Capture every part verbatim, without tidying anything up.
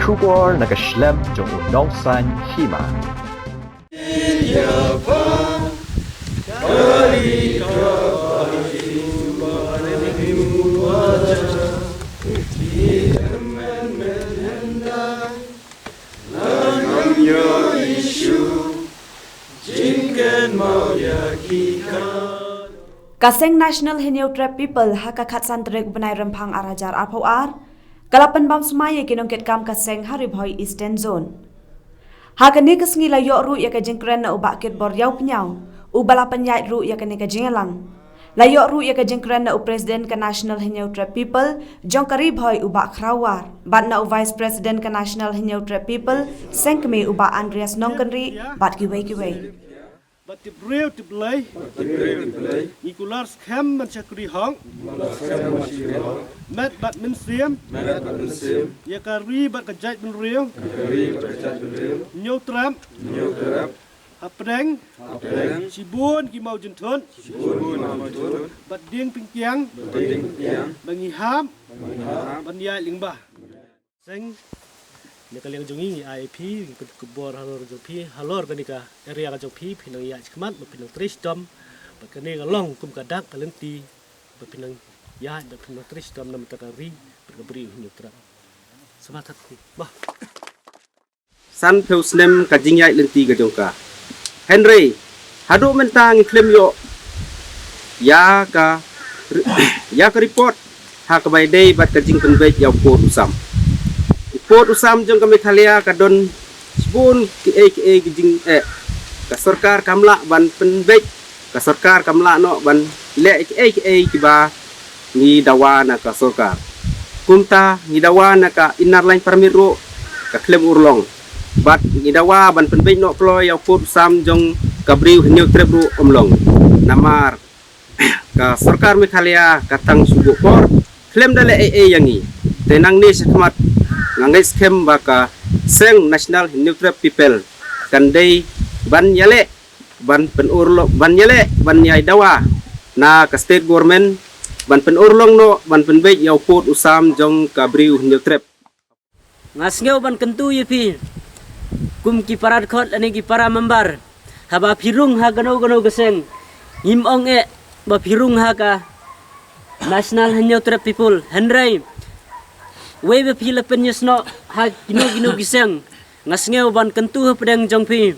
Khubor na ka shlem jong u nongsan hima. Ka seng National Hynñiewtrep People ha ka khatsan tarik u bnai Rymphang ar hajar arphew ar ka la pynbam smai ïa ki nongkitkam ka seng ha Ri Bhoi Eastern Zone. Ha kane ka sngi la ïoh ruh ïa ka jingkren na u Bah Kitbor Ïawpynïaw, uba la pynïaid ruh ïa kane ka jingïalang. La ïoh ruh ïa ka jingkren na u President ka National Hynñiewtrep People jong ka Ri Bhoi u Bah Khrawwar, bad na u Vice President ka National Hynñiewtrep People, seng kmie u Bah Andreas Nongkynrih, bad kiwei kiwei. Bad tip briew tip Blei. Bad tip briew tip Blei. Ngi kular skhem ban shakri hok. Ngi kular skhem ban shakri hok. Met bad mynsiem. Met bad mynsiem. Ïa ka ri bad ka jaitbynriew. Ïa ka ri bad ka jaitbynriew. Hynñiewtrep. Hynñiewtrep. Hapdeng. Hapdeng. Shibun ki mawjynthut. Shibun ki mawjynthut. Bad dieng pyngkiang. Bad dieng pyngkiang. Ba ngi hap. Ba ngi hap. Ban ïaid lyngba. Seng, na ka liang jong ngi ngi ai ïa phi, ngi pynkup bor halor jong phi, halor kane ka area ka jong phi, phi nang ïaid shakhmat, ba phi nang trei shitom, ba kane ka long kum ka dak ka lynti, ba phi nang ïaid, ba phi nang trei shitom na ka bynta ka ri, bad ka briew Hynñiewtrep. Sngewbha phi. Bah. Sanphew snem ka jingïaid lynti ka jong ka. Hynrei, haduh mynta ngi khlem ïoh ïa ka, ïa ka report ha kaba ïadei bad ka jingpynbeit ïa u pud u sam. U pud u sam jong ka Meghalaya ka don shibun kiei kiei ki jingeh. Ka sorkar kam lah ban pynbeit, ka sorkar kam lah noh ban leh kiei kiei kiba ngi dawa na ka sorkar. Kumta ngi dawa na ka Inner Line Permit ruh ka khlem urlong. Bad ngi dawa ban pynbeit noh kloi ïa u pud u sam jong ka briew Hynñiewtrep ruh ym long. Namar ka sorkar Meghalaya ka tang shu buh por, khlem da leh ei ei ïa ngi. Te nangne shakhmat nga ngeit skhem ba ka seng National Hynñiewtrep People kan dei ban ïaleh, ban pynurlong, ban ïaleh, ban ïai dawa na ka state government, ban pynurlong noh, ban pynbeit ïa u pud u sam jong ka briew Hynñiewtrep. Nga sngew ban kyntu ïa phi kum ki para dkhot lane ki para member, haba phi rung ha kano kano ka seng, ngim ong eh ba phi rung ha ka National Hynñiewtrep People, hynrei wei ba phi la pynïasnoh ha kino kino ki seng, nga sngew ban kyntu hapdeng jong phi.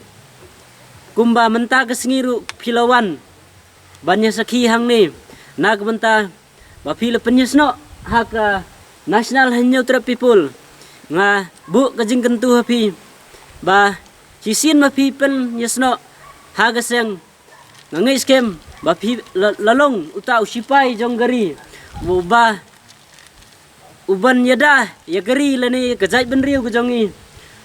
Kumba mynta ka sngi ruh phi la wan ban ïasakhi hangne na ka bynta ba phi la pynïasnoh ha ka National Hynñiewtrep People. Nga buh ka jingkyntu ha phi ba shisien ba phi pynïasnoh ha ka seng, nga ngeit skhem ba phi la, la long uta u sipai jong ka ri, uba u ban ïada ïa ka ri lane ka jaitbynriew ka jong ngi,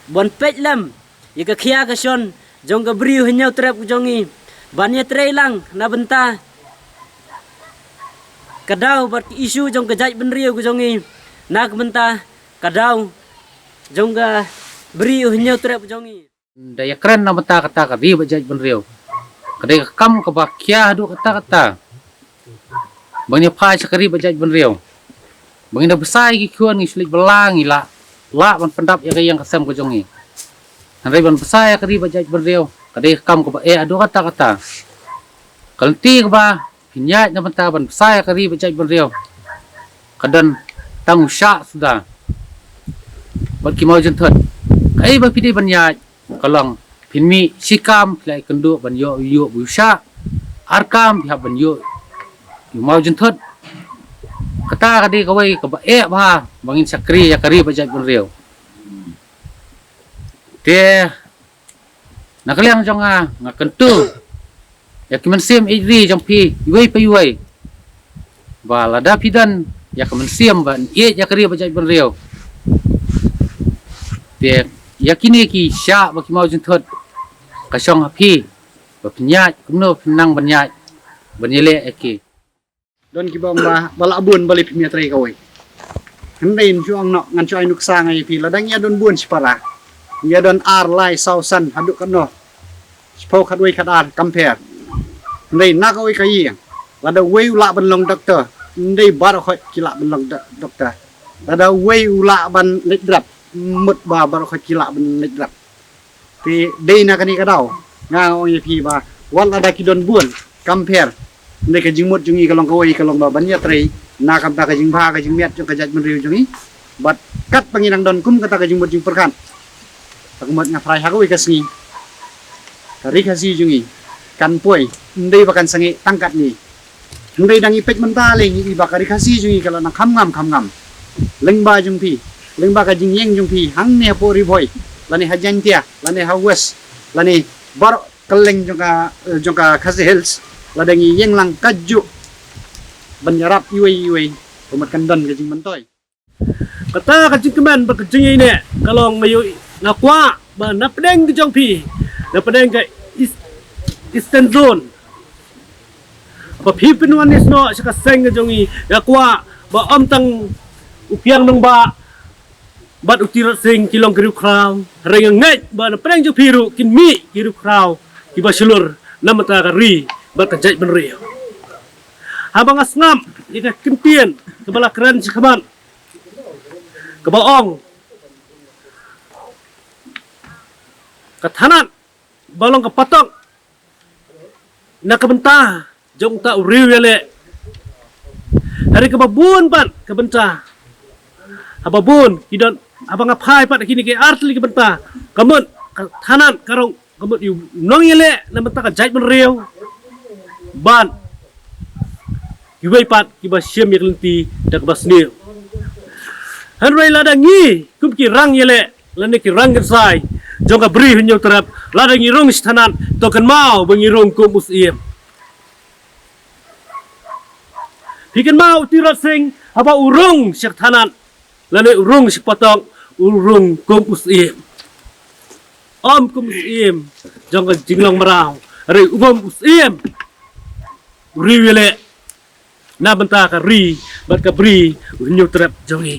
ban peit lem ïa ka khia ka shon jong ka briew Hynñiewtrep ka jong ngi, ban ïatrei lang na bynta ka daw bad ka issue jong ka jaitbynriew ka jong ngi, na ka bynta ka daw jong ka briew Hynñiewtrep ka jong ngi. Da ïakren na bynta kata ka ri bad jaitbynriew, ka dei ka kam kaba khia haduh katta katta. Ba ngin ïa phai sha ka ri bad jaitbynriew, ba ngin da bsa ïa ki khun, ngi shu leit bylla ngi lah, lah ban pyndap ïa ka ïing ka sem ka jong ngi. Hynrei ban bsa ïa ka ri bad jaitbynriew ka dei ka kam kaba eh haduh katta katta. Ka lynti kaba phin ïaid na bynta ban bsa ïa ka ri bad jaitbynriew, ka don tang u shah suda bad ki mawjynthut. Kaei ba phi dei ban ïaid ka long, phin mih shi kam phi la ïakynduh ban ïoh, ïoh u shah, ar kam phi hap ban ïoh u mawjynthut. Kata ka dei kawei kaba eh bha ba ngin shakri ïa ka ri bad jaitbynriew. Te na ka liang jong nga, nga kyntu ïa ki mynsiem ïeit ri jong phi iwei pa iwei, ba lada phi don ïa ka mynsiem ban ïeit ïa ka ri bad jaitbynriew, te ïa kine ki shah bad ki mawjynthut ka shong ha phi ba phin ïaid kumno phin nang ban ïaid ban ïaleh ïa ki. Don kiba ong ba, ba lah bun balei phim ïatrei kawei. Hynrei ngan shu ong noh, ngan shu ai nuksa nga ïa phi, lada ngi ïa don bun shipara, ngi ïa don ar, lai, saw, san haduh katno, shiphew, khatwei, khatar, compare. Hynrei na kawei ka ïing, lada uwei u lah ban long doktor, ym dei baroh khoit ki lah ban long do-, doktor. Lada uwei u lah ban leit drep, mut ba baroh khoit ki lah ban leit rep. Te dei na kane ka daw nga ong ïa phi ba wat lada ki don bun kam pher, hynrei ka jingmut jong ngi ka long kawei, ka long ba ban ïatrei na ka bynta ka jingbha ka jingmiat jong ka jaitbynriew jong ngi. Bad katba ngi nang don kum kata ka jingmut jingpyrkhat, ka mut nga phrai ha kawei ka sngi, ka Ri Khasi jong ngi kan poi, ym dei ba kan sangeh tang katne. Hynrei dang i peit mynta lei ngi i ba ka Ri Khasi jong ngi ka la nang kham ngam kham ngam. Lyngba jong phi, lyngba ka jingïeng jong phi hangne hapoh Ri Bhoi, lane ha Jaintia, lane ha West, lane baroh kylleng jong ka, jong ka Khasi Hills, lada ngi ïeng lang kajuh ban ïarap iwei iwei, ka mut kan don ka jingmyntoi. Kata ka jingkmen bad ka jingïaineh ka long, nga ïohi, nga kwah ba na pdeng ka jong phi, na pdeng ka East, Eastern Zone, ba phi pynwan ïasnoh sha ka seng ka jong ngi, nga kwah ba ym tang u Kiang Nangbah bad u Tirot Sing ki long ki riewkhraw, hynrei nga ngeit ba na pdeng jong phi ruh kin mih ki riewkhraw kiba shlur na bynta ka ri bad ka jaitbynriew. Haba nga sngap ïa ka kyntien kaba la kren shakhmat, kaba ong ka thanat ba long ka patong na ka bynta jong uta u riewïaleh. Hynrei kaba bun pat ka bynta, haba bun ki don, haba nga phai pat ha kine ki artylli ki bynta, ka mut ka thanat ka rong ka mut ïa u nongïaleh na bynta ka jaitbynriew, bad kiwei pat kiba shim ïa ka lynti da kaba sniew. Hynrei lada ngi kum ki rangïaleh lane ki rangkynsai jong ka Bri Hynñiewtrep, lada ngi rung shi thanat, to kynmaw ba ngi rung kum u Syiem. Phi kynmaw u Tirot Sing haba u rung shi thanat lane u rung shi patong, u rung kum u Syiem. Ym kum u Syiem jong ka jinglong mraw, hynrei u kum u Syiem, u riewïaleh na bynta ka ri bad ka Bri Hynñiewtrep jong ngi.